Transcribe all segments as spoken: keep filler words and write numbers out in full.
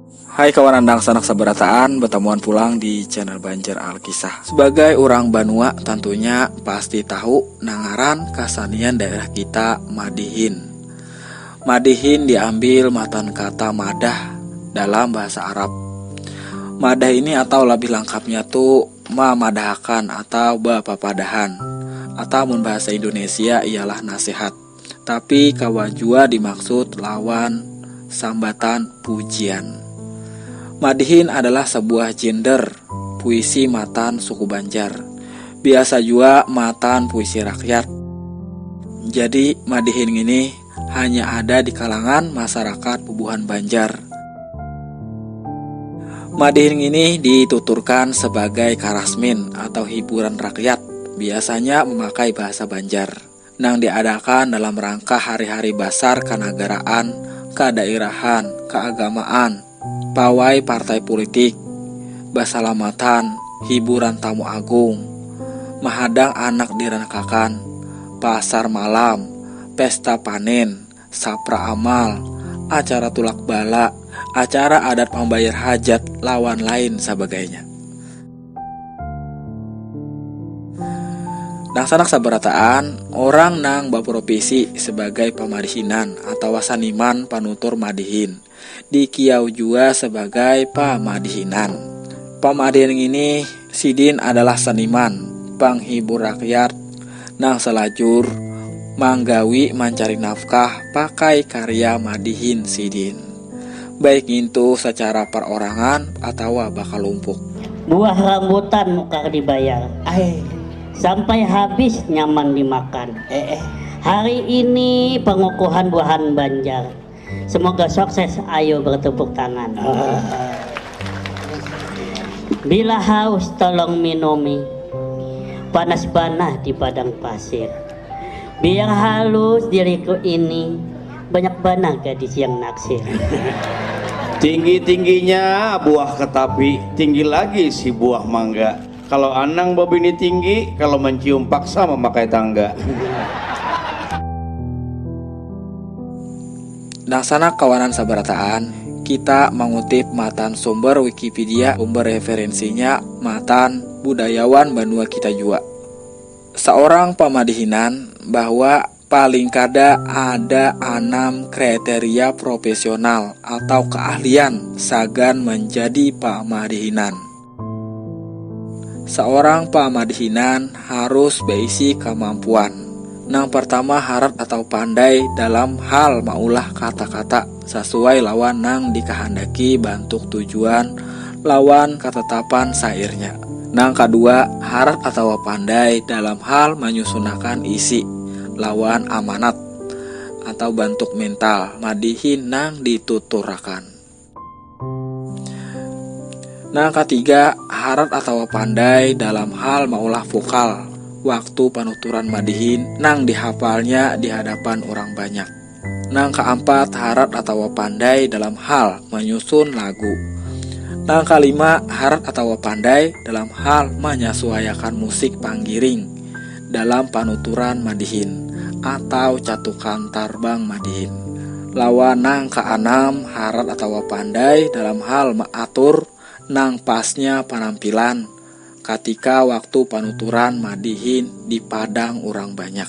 Hai kawan andang sanak sabarataan, batamuan pulang di channel Banjar Alkisah. Sebagai urang banua, tantunya pasti tahu nang ngaran kasanian daerah kita, madihin. Madihin diambil matan kata madah dalam bahasa Arab. Madah ini atau lebih lengkapnya tu mamadahakan atau bapapadahan, atau mun bahasa Indonesia ialah nasihat. Tapi kawa jua dimaksud lawan sambatan pujian. Madihin adalah sebuah genre puisi matan suku Banjar. Biasa jua matan puisi rakyat. Jadi, madihin ini hanya ada di kalangan masyarakat bubuhan Banjar. Madihin ini dituturkan sebagai karasmin atau hiburan rakyat, biasanya memakai bahasa Banjar, nang diadakan dalam rangka hari-hari basar kanagaraan, kadairahan, kaagamaan, pawai partai pulitik, basalamatan, hiburan tamu agung, mahadang anak diranakakan, pasar malam, pesta panen, sapra amal, acara tulak bala, acara adat mambayar hajat, lawan lain sabagainya. Dangsanak sabarataan, orang nang bapropesi sebagai pamadihinan atawa saniman panutur madihin, dikiau jua sebagai pamadihinan. Pamadihin ngini, sidin adalah saniman, panghibur rakyat, nang salajur manggawi mancari nafkah pakai karya madihin sidin, baik ngintu sacara parorangan atawa bakalumpuk. Buah rambutan nukar dibayar. Ai. Sampai habis nyaman dimakan. Eh, eh. Hari ini pengukuhan buahan Banjar. Semoga sukses, ayo bertepuk tangan. Bila haus, tolong minumi. Panas banah di padang pasir. Biar halus diriku ini, banyak banah gadis yang naksir. Tinggi-tingginya buah ketapi, tinggi lagi si buah mangga. Kalau anang babini tinggi, kalau mencium paksa memakai tangga. Dangsanak kawanan sabarataan, kita mangutip matan sumber Wikipedia, sumber referensinya matan budayawan banua kita jua. Seorang pamadihinan bahwa paling kada ada anam kriteria profesional atau keahlian sagan menjadi pamadihinan. Seorang pamadihinan harus beisi kemampuan. Nang pertama, harat atau pandai dalam hal maulah kata-kata sesuai lawan nang dikahandaki bantuk tujuan lawan ketetapan syairnya. Nang kedua, harat atau pandai dalam hal menyusunakan isi lawan amanat atau bantuk mental madihin nang dituturakan. Nang katiga, harat atawa pandai dalam hal maulah vokal waktu panuturan madihin nang dihafalnya di hadapan urang banyak. Nang kaampat, harat atawa pandai dalam hal manyusun lagu. Nang kalima, harat atawa pandai dalam hal manyasuaiakan musik panggiring dalam panuturan madihin atau catukan tarbang madihin. Lawan nang kaanam, harat atawa pandai dalam hal maatur nang pasnya panampilan katika waktu panuturan madihin di padang urang banyak.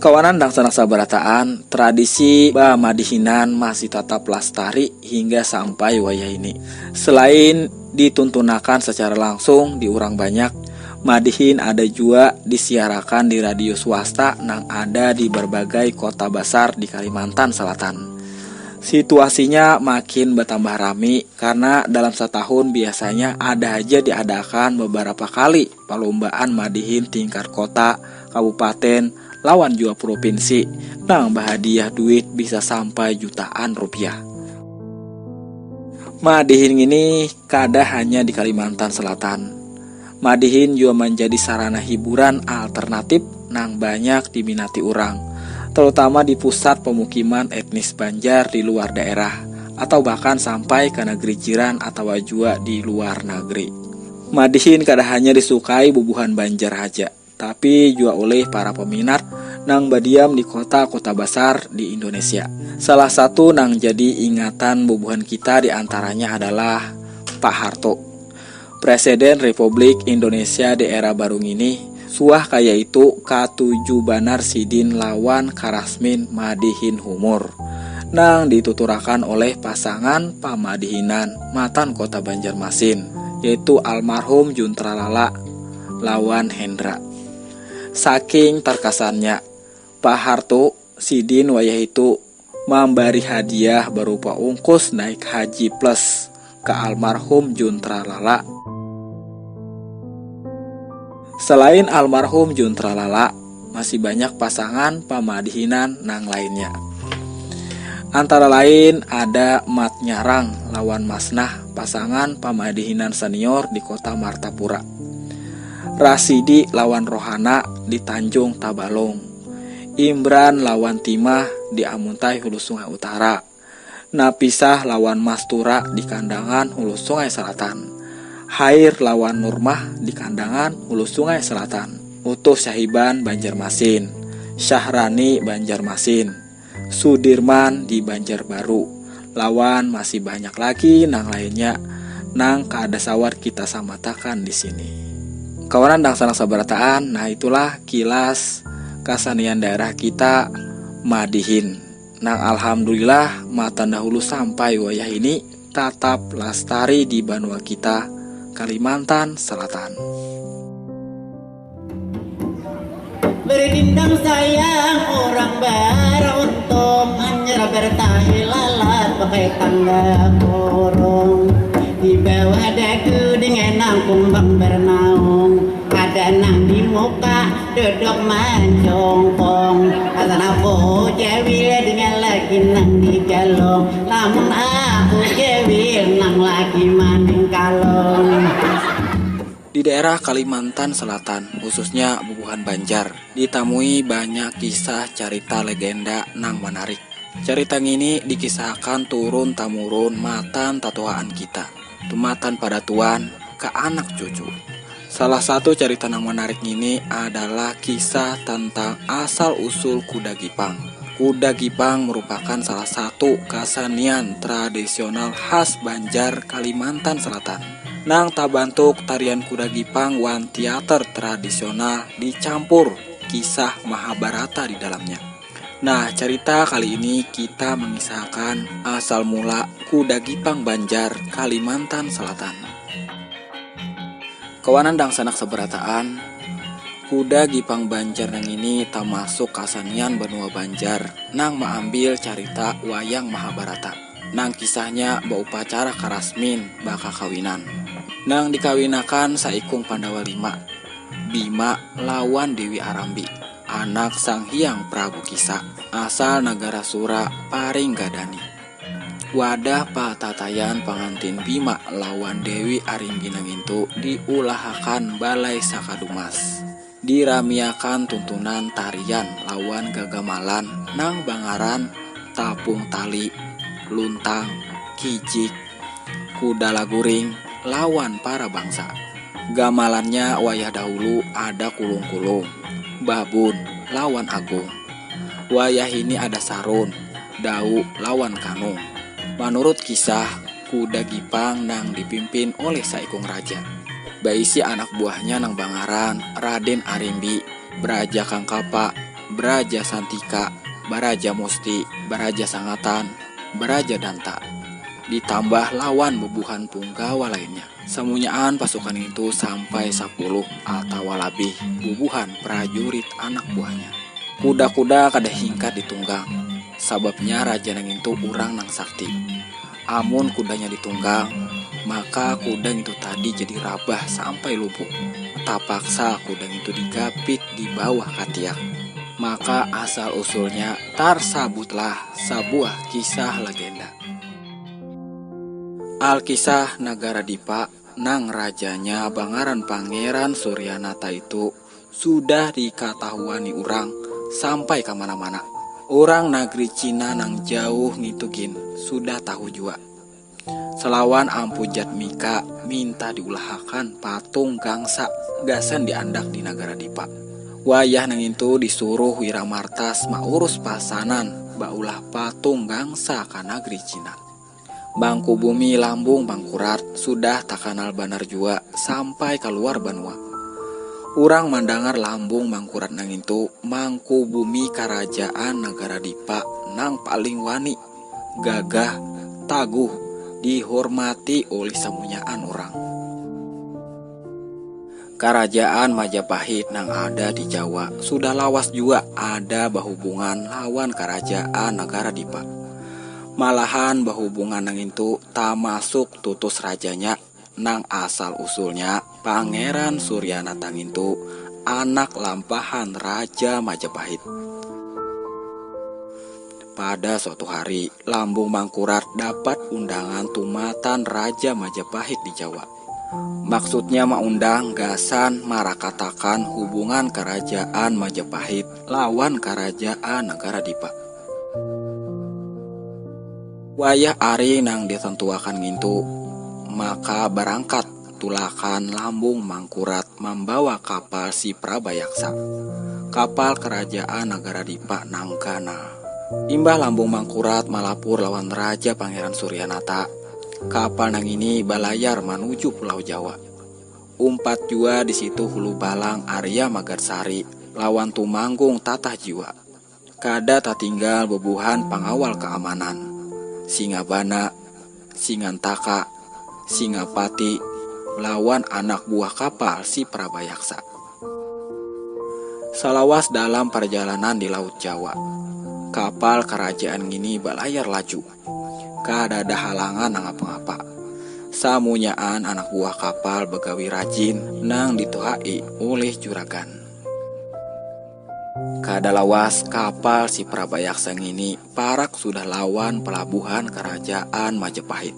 Kawanan dangsanak sabarataan, tradisi bamadihinan masih tatap lastari hingga sampai wayah ini. Selain dituntunakan secara langsung di urang banyak, madihin ada jua disiarakan di radio swasta nang ada di berbagai kota basar di Kalimantan Selatan. Situasinya makin bertambah rami karena dalam setahun biasanya ada aja diadakan beberapa kali perlombaan madihin tingkat kota, kabupaten, lawan jua provinsi nang bahadiah duit bisa sampai jutaan rupiah. Madihin ini kada hanya di Kalimantan Selatan. Madihin jua menjadi sarana hiburan alternatif nang banyak diminati urang, terutama di pusat pemukiman etnis Banjar di luar daerah, atau bahkan sampai ke negeri jiran atawa jua di luar negeri. Madihin kada hanya disukai bubuhan Banjar haja, tapi jua oleh para peminat nang badiam di kota-kota basar di Indonesia. Salah satu nang jadi ingatan bubuhan kita diantaranya adalah Pak Harto. Presiden Republik Indonesia di era baru ngini, suah kaya itu katuju banar sidin lawan karasmin madihin humur nang dituturakan oleh pasangan pamadihinan matan kota Banjarmasin, yaitu almarhum Juntralala lawan Hendra. Saking terkasannya, Pak Harto sidin wayah itu mambari hadiah barupa ungkus naik haji plus ka almarhum Juntralala. Selain almarhum Juntralala, masih banyak pasangan pamadihinan nang lainnya. Antara lain ada Mat Nyarang lawan Masnah, pasangan pamadihinan senior di kota Martapura. Rasidi lawan Rohana di Tanjung Tabalong. Imran lawan Timah di Amuntai, Hulu Sungai Utara. Napisah lawan Mastura di Kandangan, Hulu Sungai Selatan. Hair lawan Nurmah di Kandangan, Hulu Sungai Selatan. Utuh Syahiban Banjarmasin. Syahrani Banjarmasin. Sudirman di Banjarbaru. Lawan masih banyak lagi nang lainnya nang kada sawat kita samatakan di sini. Kawanan dangsanak sabarataan, nah itulah kilas kasanian daerah kita madihin. Nang alhamdulillah matan dahulu sampai wayah ini tatap lastari di banua kita, Kalimantan Selatan. Berdindang sayang orang beruntung, hanyar bertahi lalat pakai tangga kurung. Di bawah dagu dengan nang kumbang bernaung, ada nang di muka duduk mancongkong. Asa aku jawil dengan lagi nang di galong, lamun aku jawil nang lagi maning kalong. Di daerah Kalimantan Selatan, khususnya bubuhan Banjar, ditamui banyak kisah carita legenda nang menarik. Carita ngini dikisahakan turun tamurun matan tatuhaan kita, tumatan pada tuan ke anak cucu. Salah satu carita nang menarik ngini adalah kisah tentang asal usul kuda gipang. Kuda gipang merupakan salah satu kasanian tradisional khas Banjar, Kalimantan Selatan. Nang tabantuk tarian kuda gipang wan teater tradisional dicampur kisah Mahabharata di dalamnya. Nah, carita kali ini kita mengisahkan asal mula kuda gipang Banjar, Kalimantan Selatan. Kawanan dangsanak sabarataan, kuda gipang Banjar nang ini tamasuk kasanian banua Banjar nang maambil carita wayang Mahabharata. Nang kisahnya baupacara karasmin bakakawinan. Nang dikawinakan saikung Pandawa lima, Bima lawan Dewi Arambi, anak Sang Hyang Prabu Kisa, asal nagara Sura Paringgadani. Wadah patataian pangantin Bima lawan Dewi Arimbi nang intu diulahakan balai sakadumas. Diramiakan tuntunan tarian lawan gagamalan nang bangaran tapung tali, luntang, kijik, kuda laguring, lawan para bangsa. Gamalannya wayah dahulu ada kulung-kulung, babun, lawan agung. Wayah ini ada sarun, dau, lawan kanung. Manurut kisah, kuda gipang nang dipimpin oleh saikung raja. Baisi anak buahnya nang bangaran Raden Arimbi, Beraja Kangkapa, Beraja Santika, Baraja Musti, Baraja Sangatan, Baraja Danta. Ditambah lawan bubuhan punggawa lainnya. Samunyaan pasukan itu sampai sapuluh atawa labih bubuhan prajurit anak buahnya. Kuda-kuda kada hingkat ditunggang, sababnya raja nang itu urang nang sakti. Amun kudanya ditunggang, maka kuda ngitu tadi jadi rabah sampai lubuh. Tapaksa kuda ngitu digapit di bawah katiak. Maka asal usulnya tarsabutlah sabuah kisah legenda. Alkisah Nagara Dipa nang rajanya bangaran Pangeran Suryanata itu sudah dikatahuani urang sampai ka mana-mana. Urang nagri Cina nang jauh ngitu gin sudah tahu jua. Salawan Ampu Jatmika minta diulahakan patung gangsa gasan diandak di Nagara Dipa. Wayah nang itu disuruh Wiramartas maurus pasanan baulah patung gangsa ka nagri Cina. Mangkubumi lambung mangkurat sudah takanal banar jua sampai kaluar banua. Urang mandangar lambung mangkurat nang itu mangkubumi karajaan nagara Dipa nang paling wani, gagah, taguh, dihormati oleh samunyaan urang. Karajaan Majapahit nang ada di Jawa sudah lawas jua ada bahubungan lawan karajaan nagara Dipa. Malahan bahubungan nang itu tamasuk tutus rajanya nang asal usulnya Pangeran Suryanata ngintu anak lampahan Raja Majapahit. Pada suatu hari, Lambung Mangkurat dapat undangan tumatan Raja Majapahit di Jawa. Maksudnya maundang gasan marakatakan hubungan karajaan Majapahit lawan karajaan Nagara Dipa. Wayah ari nang ditentuakan ngintu, maka barangkat tulakan Lambung Mangkurat mambawa kapal si Prabayaksa, kapal karajaan Nagara Dipa nang ganal. Imbah Lambung Mangkurat malapur lawan Raja Pangeran Suryanata, kapal nang ini balayar manuju Pulau Jawa. Umpat jua di situ Hulu Balang Arya Magarsari lawan Tumanggung Tatah Jiwa. Kada tatinggal bubuhan pangawal kaamanan, Singabana, Singantaka, Singapati, lawan anak buah kapal si Prabayaksa. Salawas dalam parjalanan di Laut Jawa, kapal karajaan ngini balayar laju. Kadada halangan nangapa-ngapa. Samunyaan anak buah kapal bagawi rajin nang dituhai ulih juragan. Kada lawas, kapal si Prabayaksa ngini parak sudah lawan palabuhan karajaan Majapahit.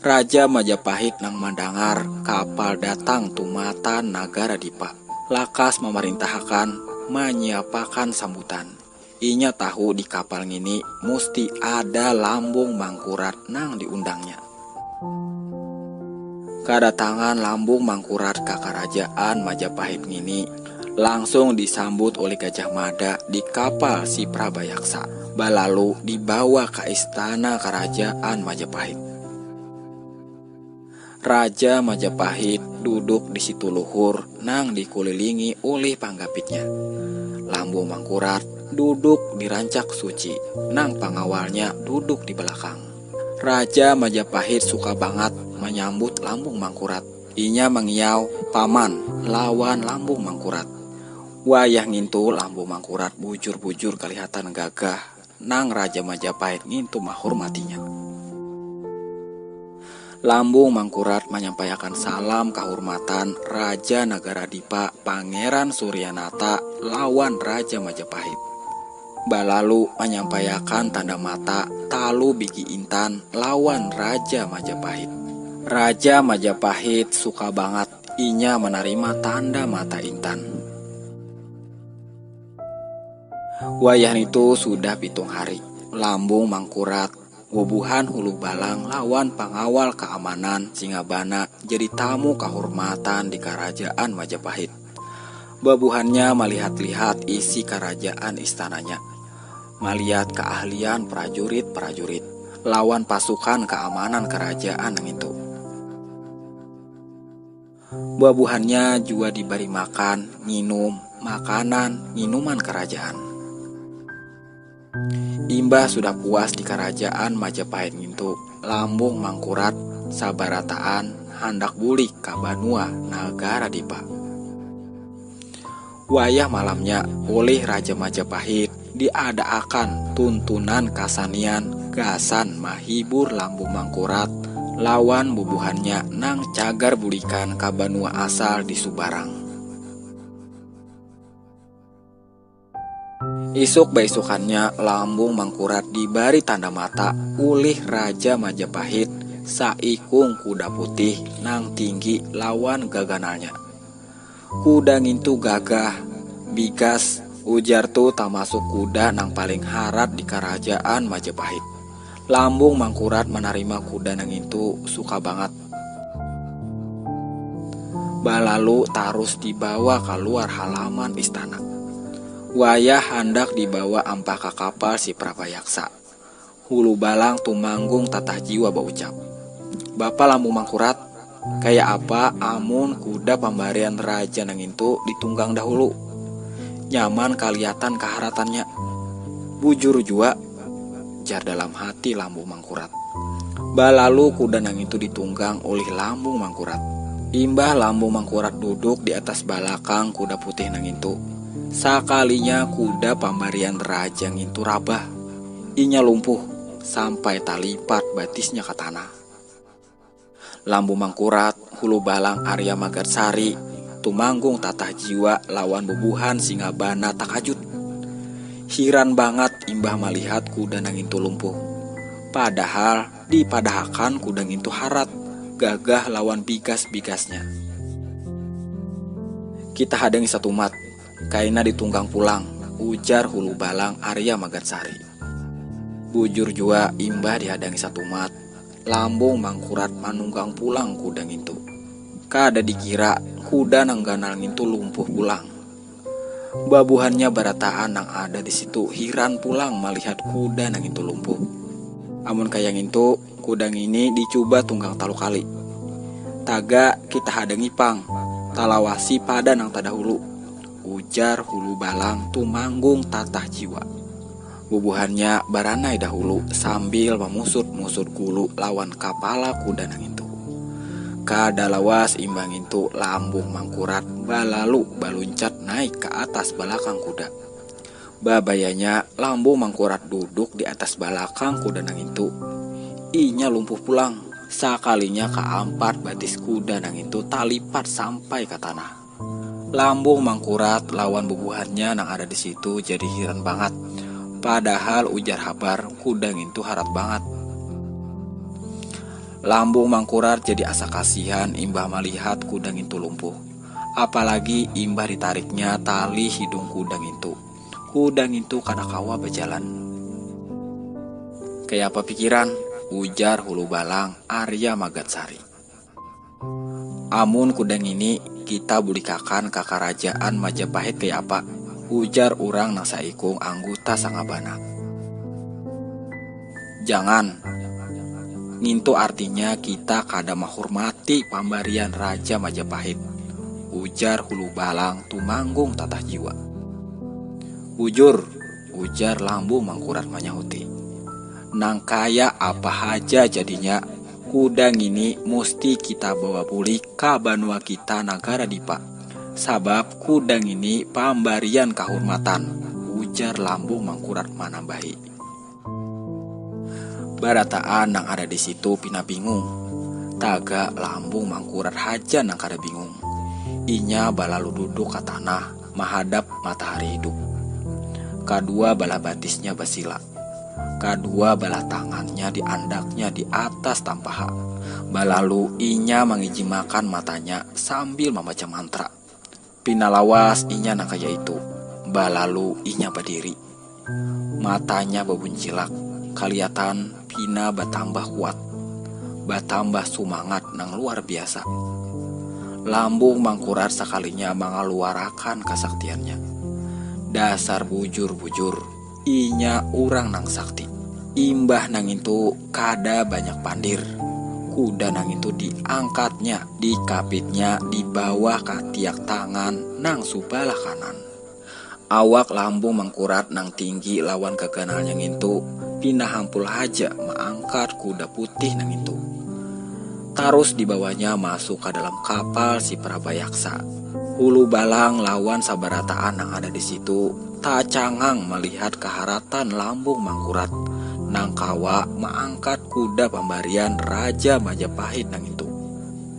Raja Majapahit nang mandangar kapal datang tumatan Nagara Dipa, lakas mamarintahakan manyiapakan sambutan. Inya tahu di kapal ngini musti ada Lambung Mangkurat nang diundangnya. Kadatangan Lambung Mangkurat ka karajaan Majapahit ngini langsung disambut oleh Gajah Mada di kapal si Prabayaksa, balalu dibawa ka istana karajaan Majapahit. Raja Majapahit duduk di situ luhur nang dikulilingi ulih panggapitnya. Lambung Mangkurat duduk di rancak suci nang pangawalnya duduk di balakang. Raja Majapahit suka bangat manyambut Lambung Mangkurat. Inya mangiau paman lawan Lambung Mangkurat. Wayah ngintu Lambung Mangkurat bujur-bujur kalihatan gagah nang Raja Majapahit ngintu mahurmatinya. Lambung Mangkurat manyampaiakan salam kahurmatan Raja Nagara Dipa Pangeran Suryanata lawan Raja Majapahit. Balalu manyampaiakan tanda mata talu bigi intan lawan Raja Majapahit. Raja Majapahit suka bangat inya manarima tanda mata intan. Wayah nitu sudah pitung hari, Lambung Mangkurat, bubuhan Hulu Balang lawan pangawal kaamanan Singabana jadi tamu kahurmatan di karajaan Majapahit. Babuhannya malihat-lihat isi karajaan istananya, malihat kaahlian prajurit-prajurit lawan pasukan kaamanan karajaan nang itu. Buah-buahannya jua dibari makan, nginum, makanan, nginuman karajaan. Imbah sudah puas di karajaan Majapahit ngintu, Lambung Mangkurat sabarataan handak bulik ka banua Nagara Dipa. Wayah malamnya, ulih Raja Majapahit diadaakan tuntunan kasanian gasan mahibur Lambung Mangkurat lawan bubuhannya nang cagar bulikan ka banua asal di Subarang. Isuk baisukannya, Lambung Mangkurat dibari tanda mata ulih Raja Majapahit saikung kuda putih nang tinggi lawan gaganalnya. Kuda ngintu gagah, bigas, ujar tu tamasuk kuda nang paling harat di karajaan Majapahit. Lambung Mangkurat manarima kuda nang itu suka bangat. Balalu tarus dibawa kaluar halaman istana. Wayah handak dibawa ampah ka kapal si Prabayaksa, Hulu Balang Tumanggung Tatah Jiwa baucap, "Bapa Lambung Mangkurat, kaya apa amun kuda pambarian raja nang intu ditunggang dahulu? Nyaman kalihatan kaharatannya." "Bujur jua," jar dalam hati Lambung Mangkurat. Balalu kuda nang itu ditunggang ulih Lambung Mangkurat. Imbah Lambung Mangkurat duduk di atas balakang kuda putih nang itu, sakalinya kuda pambarian raja ngintu rabah. Inya lumpuh sampai talipat batisnya ka tanah. Lambung Mangkurat, Hulu Balang Arya Magatsari, Tumanggung Tatah Jiwa lawan bubuhan Singabana takajut. Hiran bangat imbah malihat kuda nang itu lumpuh. Padahal dipadahakan kuda ngintu harat, gagah lawan bigas-bigasnya. "Kita hadangi satumat, kaina ditunggang pulang," ujar Hulu Balang Arya Magatsari. Bujur jua imbah dihadangi satumat, Lambung Mangkurat manunggang pulang kuda ngintu. Kada dikira kuda nang ganal ngintu lumpuh pulang. Babuhannya barataan nang ada di situ hiran pulang malihat kuda nang itu lumpuh. "Amun kaya ngintu, kuda ngini dicuba tunggang talu kali. Taga kita hadangi pang, talawasi pada nang tadahulu," ujar Hulu Balang Tumanggung Tatah Jiwa. Bubuhannya baranai dahulu sambil mamusut-musut gulu lawan kapala kuda nang itu. Kada lawas imbah ngintu Lambung Mangkurat balalu baluncat naik ka atas balakang kuda. Babayanya Lambung Mangkurat duduk di atas balakang kuda nang itu. Inya lumpuh pulang. Sakalinya kaampat batis kuda nang itu talipat sampai ka tanah. Lambung Mangkurat lawan bubuhannya nang ada di situ jadi hiran bangat. Padahal ujar habar kuda ngintu harat bangat. Lambung Mangkurat jadi asa kasihan imbah malihat kuda ngintu lumpuh. Apalagi imbah ditariknya tali hidung kuda ngintu. Kuda ngintu kada kawa bajalan. "Kaya apa pikiran?" ujar Hulu Balang Arya Magatsari. "Amun kuda ngini kita bulikakan ka karajaan Majapahit kaya apa?" ujar urang nang saikung angguta Sangabana. "Jangan. Ngintu artinya kita kada mahurmati pambarian Raja Majapahit," ujar Hulu Balang Tumanggung Tatah Jiwa. "Bujur," ujar Lambung Mangkurat manyahuti. "Nang kaya apa haja jadinya, kuda ngini musti kita bawa bulik ka banua kita Nagara Dipa, sabab kuda ngini pambarian kahurmatan," ujar Lambung Mangkurat manambahi. Barataan nang ada di situ pina bingung. Taga Lambung Mangkurat haja nang kada bingung. Inya balalu duduk ka tanah mahadap matahari hidup. Kadua balah batisnya basila. Kadua balah tangannya diandaknya di atas tampaha. Balalu inya mangijimakan matanya sambil mambaca mantra. Pina lawas inya nang kaya itu. Balalu inya badiri. Matanya babuncilak, kaliatan pina batambah kuat, batambah sumangat nang luar biasa. Lambung Mangkurat sakalinya mangaluarakan kasaktiannya. Dasar bujur-bujur, inya urang nang sakti. Imbah nang itu kada banyak pandir, kuda nang itu diangkatnya, dikapitnya, dibawa ka tiak tangan nang subalah kanan. Awak Lambung Mangkurat nang tinggi lawan gaganalnya ngintu pina hampul haja maangkat kuda putih nang itu. Tarus dibawanya masuk ka dalam kapal si Prabayaksa. Hulu Balang lawan sabarataan nang ada di situ tacangang malihat kaharatan Lambung Mangkurat nang kawa maangkat kuda pambarian Raja Majapahit nang itu.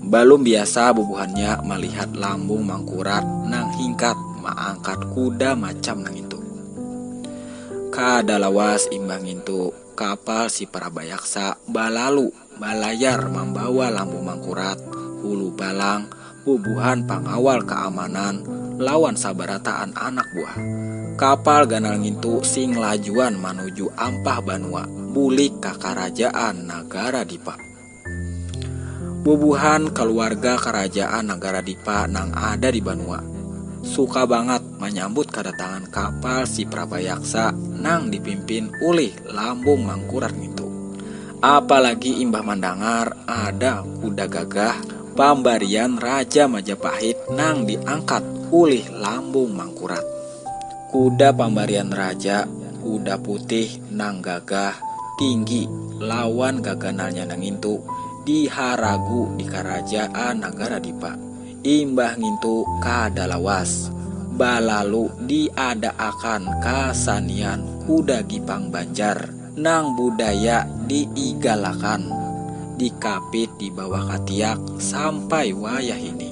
Balum biasa bubuhannya malihat Lambung Mangkurat nang hingkat maangkat kuda macam nang itu. Kada lawas imbah ngintu, kapal si Prabayaksa balalu balayar mambawa Lambung Mangkurat, Hulu Balang, bubuhan pangawal kaamanan, lawan sabarataan anak buah. Kapal ganal ngintu sing lajuan manuju ampah banua, bulik ka karajaan Nagara Dipa. Bubuhan kaluarga karajaan Nagara Dipa nang ada di banua suka bangat manyambut kadatangan kapal si Prabayaksa nang dipimpin ulih Lambung Mangkurat ngintu. Apalagi imbah mandangar ada kuda gagah pambarian Raja Majapahit nang diangkat ulih Lambung Mangkurat. Kuda pambarian raja, kuda putih nang gagah, tinggi, lawan gaganalnya nang ngintu diharagu di karajaan Nagara Dipa. Imbah ngintu kada lawas, balalu diadaakan kasanian kuda gipang Banjar nang budaya diigalakan, dikapit di bawah katiak sampai wayah ini.